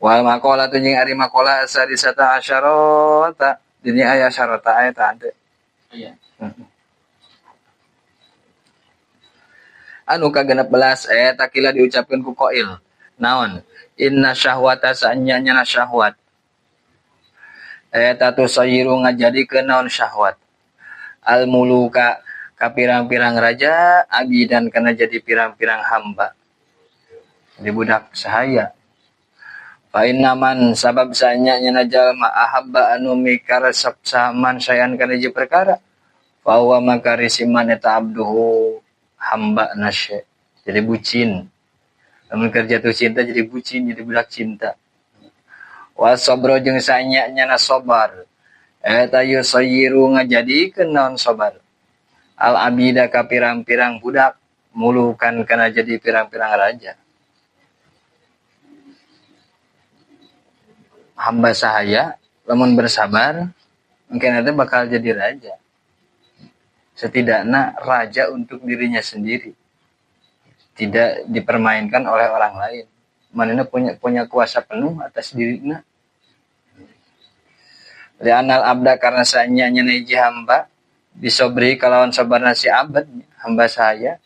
Wal maqalatu jeung ari maqalah sadisata asyarata. Dini aya asyarata aya ta henteu? Aya. Anu ka-16 eta kila diucapkeun ku qail. Naon? Inna syahwata sanyanya syahwat. Eta tusayiru ngajadikeun naon syahwat. Al muluka ka pirang-pirang raja abidan kana jadi pirang-pirang hamba. Jadi budak sahaya. Fa inna man sabab sanyanya jalma ahabba anu mikaresep saman sayan kana hiji perkara. Fa huwa maka risiman eta abduhu hamba nasye. Jadi bucin. Lamun keur jatuh cinta jadi bucin, jadi budak cinta. Wa sabra jeung sanyanya na sabar. Eta yusayiru ngajadikeun naon sabar. Al abida ka pirang-pirang budak mulukan kana jadi pirang-pirang raja. Hamba sahaya lamun bersabar mungkin nanti bakal jadi raja. Setidaknya raja untuk dirinya sendiri. Tidak dipermainkan oleh orang lain. Manehna punya kuasa penuh atas dirinya. Li'anal abda karena sanyanya hiji hamba bisobri kalawan sabarna si abad hamba saya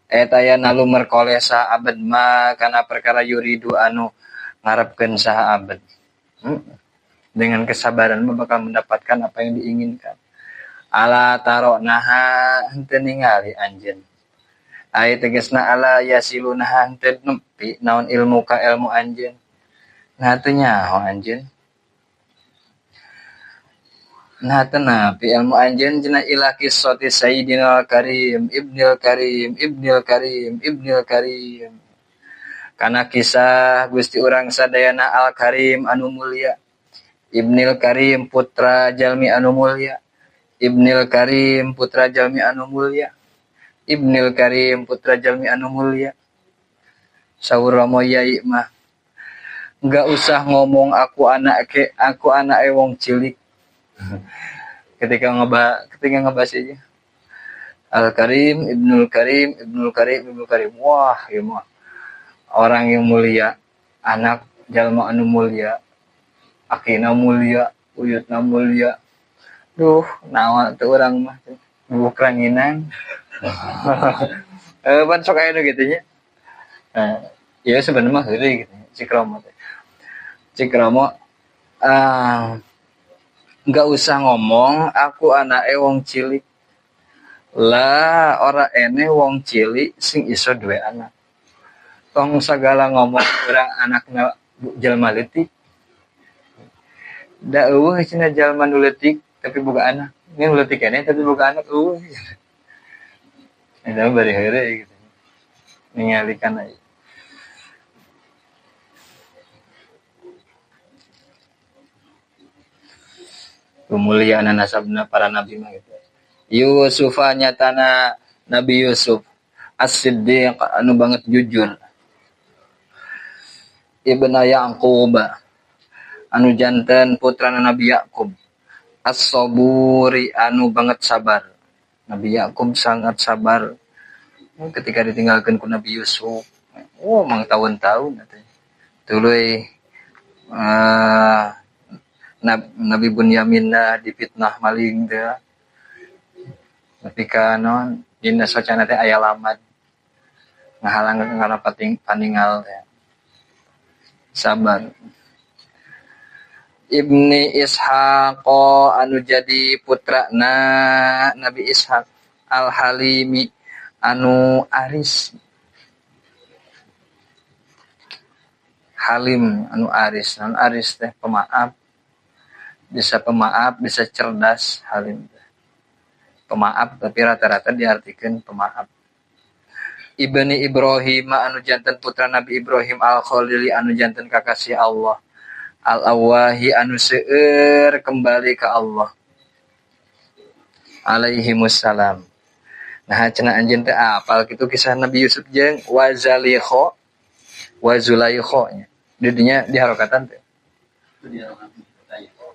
eta ya nalu merkoleh saha abad ma kana perkara yuridu anu ngarepkeun saha abad. Dengan kesabaran mah bakal mendapatkan apa yang diinginkan. Ala taro naha henteu ningali anjeun. Ai tegasna ala yasilu naha henteu nepi naon ilmu ka ilmu anjeun. Nah teu nyaho anjeun. Nah teu napi ilmu anjeun cenah ila qissati Sayyidina Karim, Ibnil Karim, Ibnil Karim, Ibnil Karim. Kana kisah Gusti urang sadayana Al Karim anu mulia, Ibnil Karim putra jalmi anu mulia, Ibnil Karim putra jalmi anu mulia, Ibnil Karim putra jalmi anu mulia. Saur Romo Yai mah enggak usah ngomong aku anak ke, aku anak wong cilik. Ketika ngebahas aja Al Karim, Ibnul Karim, Ibnul Karim, Ibnul Karim. Wah, ieu mah orang yang mulia, anak jalma anu mulia, akina mulia, uyutna mulia. Duh, naon teu urang mah. Buuk ranginang. Pan sok aya nu kitu nya. Ya sebenarnya mah heureuy gitu Cik Romo teh. Cik Romo, nggak usah ngomong aku anake wong cilik. Lah ora ene wong cilik sing iso duwe anak. Tong sagala ngomong urang anakna jalma leutik. Da eueuh cenah jalma nu leutik tapi boga anak. Ini nu leutik keneh tapi boga anak eueuh. Eta bari heureuy gitu. Ningali kana ieu. Kemuliaan nasabna para nabi mah gitu. Yusufa nyatana Nabi Yusuf As-Siddiq anu banget jujur. Ibna Ya'qub anu janten putrana Nabi Ya'qub. As-Saburi anu banget sabar. Nabi Ya'qub sangat sabar ketika ditinggalkan ku Nabi Yusuf. Oh, mang tahun-tahun katanya. Tuluy Nabi Bunyamin dah dipitnah maling teh. Tapi ka naon dina socana teh aya lamad ngahalang kana paningal teh. Sabar. Ibni Ishaq anu jadi putrana Nabi Ishaq Al-Halimi anu aris. Halim anu aris, anu aris teh pemaaf. Bisa pemaaf, bisa cerdas Halim teh. Pemaaf tapi rata-rata diartikan pemaaf. Ibni Ibrahim anu janten putra Nabi Ibrahim Al-Khalili anu janten kakasih Allah. Al-Awahi anu seueur kembali ke Allah. Alaihi wassalam. Nah cenah anjeun teh apal kitu kisah Nabi Yusuf jeung Wazalikho wa Zulaikho nya. Didinya diharokatan teh.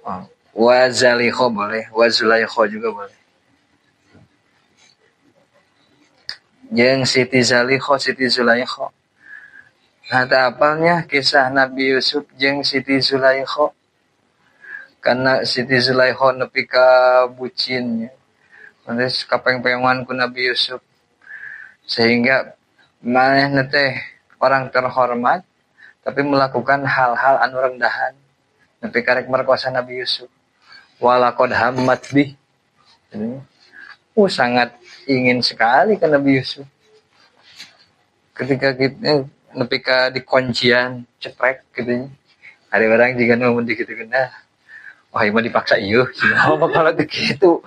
Oh. Wazalikho boleh, wa Zulaikho juga boleh. Jeung Siti Zalikho, Siti Zulaikho. Nah, teu apalnya kisah Nabi Yusuf jeung Siti Zulaikha. Karena Siti Zulaikha nepi ka bucin nya. Terus kapeng-pengan ku Nabi Yusuf. Sehingga manehna teh orang terhormat tapi melakukan hal-hal anu rendahan. Nepi karek merkosa Nabi Yusuf. Walaqad hammat bih. Sangat ingin sekali ke Nabi Yusuf. Ketika kita nepi ka dikuncian ceprek gitu. Ada orang juga nu mun dikitu kena. Wah, ieu mah dipaksa ieu. Cenah bakal teh kitu.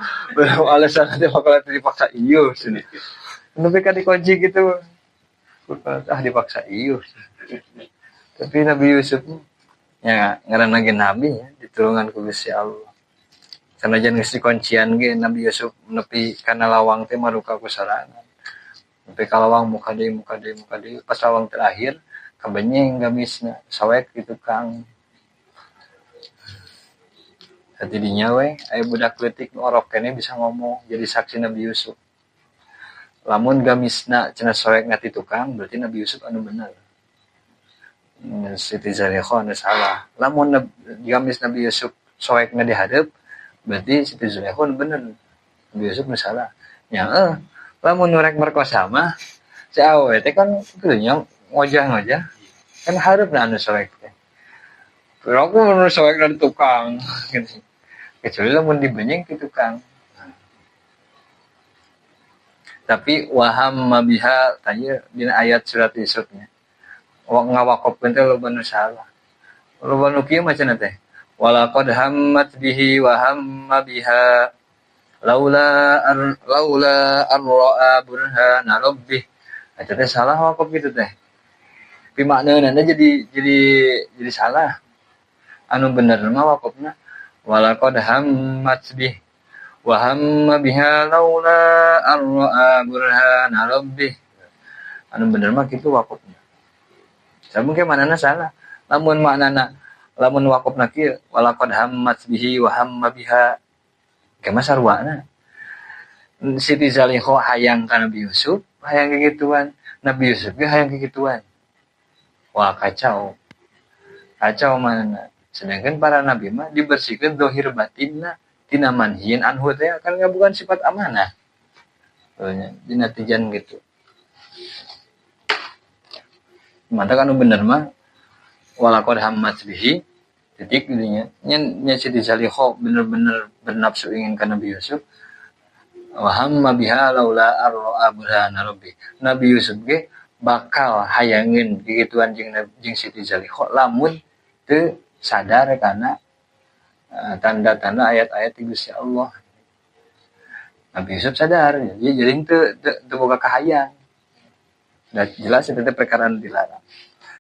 Alasan teh bakal teh dipaksa ieu cenah. Nepi ka dikunci gitu. Ah, dipaksa ieu. Tapi Nabi Yusuf ya ngaranna ge nabi ya, ditulungan ku Gusti Allah. Sanajan geus dikuncian ge Nabi Yusuf nepi kana lawang teh maruka ku sorangan. Nepi ka lawang muka deui muka deui muka deui pas lawang terakhir kabenyeng gamisna sawek di tukang. Hati dinya we aya budak leutik nu orok keneh bisa ngomong jadi saksi Nabi Yusuf. Lamun gamisna cenah soek na ti tukang berarti Nabi Yusuf anu bener. Siti Zulaikha anu salah. Lamun gamis Nabi Yusuf soekna di hareup berarti Siti Zulaikha anu bener. Nabi Yusuf nu salah. Nya lamun nu rek merkosa mah si awewe teh kan kitu nya ngojah-ngojah kan hareupna anu soek teh. Pero aku nu soekna di tukang gitu. Kecuali lamun dibenyeng di tukang. Tapi waham biha tanya dina ayat surat Yusufnya. Ngawakopkeun teh loba nu salah. Loba nu kieu mah cenah teh. Walaqad hammat bihi wa hamma biha laula an ra'a burhana rabbih. Eta teh salah wakop kitu teh. Pimakneunana jadi salah. Anu bener mah wakopna walaqad hammat bihi wa hamma biha laula an ra'a burhana rabbih. Anu bener mah kitu wakopna. Samun ke manana salah. Lamun maknana lamun wakopna kieu walaqad hammat bihi wa hamma biha. Ke mah sarwana. Siti Zulaikha hayang ka Nabi Yusuf, hayang kegituan. Nabi Yusuf ge hayang kegituan. Wah, kacau. Kacau manana. Sedangkan para nabi mah dibersihkan zahir batinna tina manhiin anhu teh kan bukan sifat amanah. Dina tijan gitu. Mantap anu bener mah walaqad hammat bihi titik dinya nya Siti Zulaikha bener-bener bernafsu ingin ka Nabi Yusuf wa hamma biha laula arra burhana rabbi. Nabi Yusuf ge bakal hayangin gituan jeung Siti Zulaikha lamun teu sadar kana tanda-tanda ayat-ayat ti Gusti Allah. Nabi Yusuf sadar jadi teu boga kahayang. Dan jelas itu teh perkara dilarang.